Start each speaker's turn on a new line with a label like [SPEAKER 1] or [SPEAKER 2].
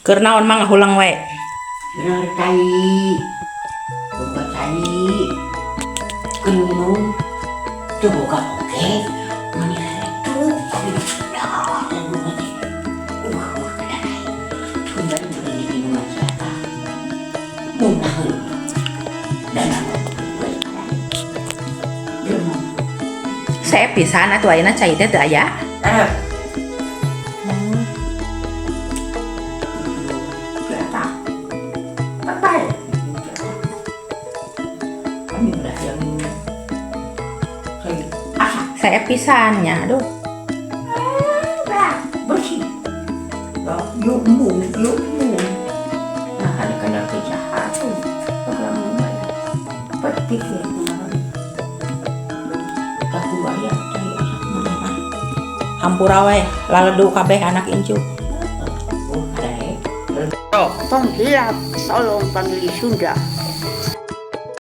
[SPEAKER 1] Keur naon, Mang, ngahuleng we?
[SPEAKER 2] Bener cai. Boga cai. Keur minum. Teu boga oge. Mani itu. Dah, kembali beli minuman siapa? Munaheun. Dan aku.
[SPEAKER 1] Saya pisan atuh, ayeuna cai teh teu aya.
[SPEAKER 2] Eh. Berapa? Apa? Kami udah yang saya asak.
[SPEAKER 1] Saya pisan nya, aduh.
[SPEAKER 2] Bah, bersih. Ya, yuk embung, yuk embung. Nah, ada kadar kejahatan. Petik ya kemarin. Aku bayar cai asak mana?
[SPEAKER 1] Hampura we, laledu kabeh anak incu.
[SPEAKER 2] Oh, ada ya.
[SPEAKER 3] Tong hilap, tolong pamili Sunda.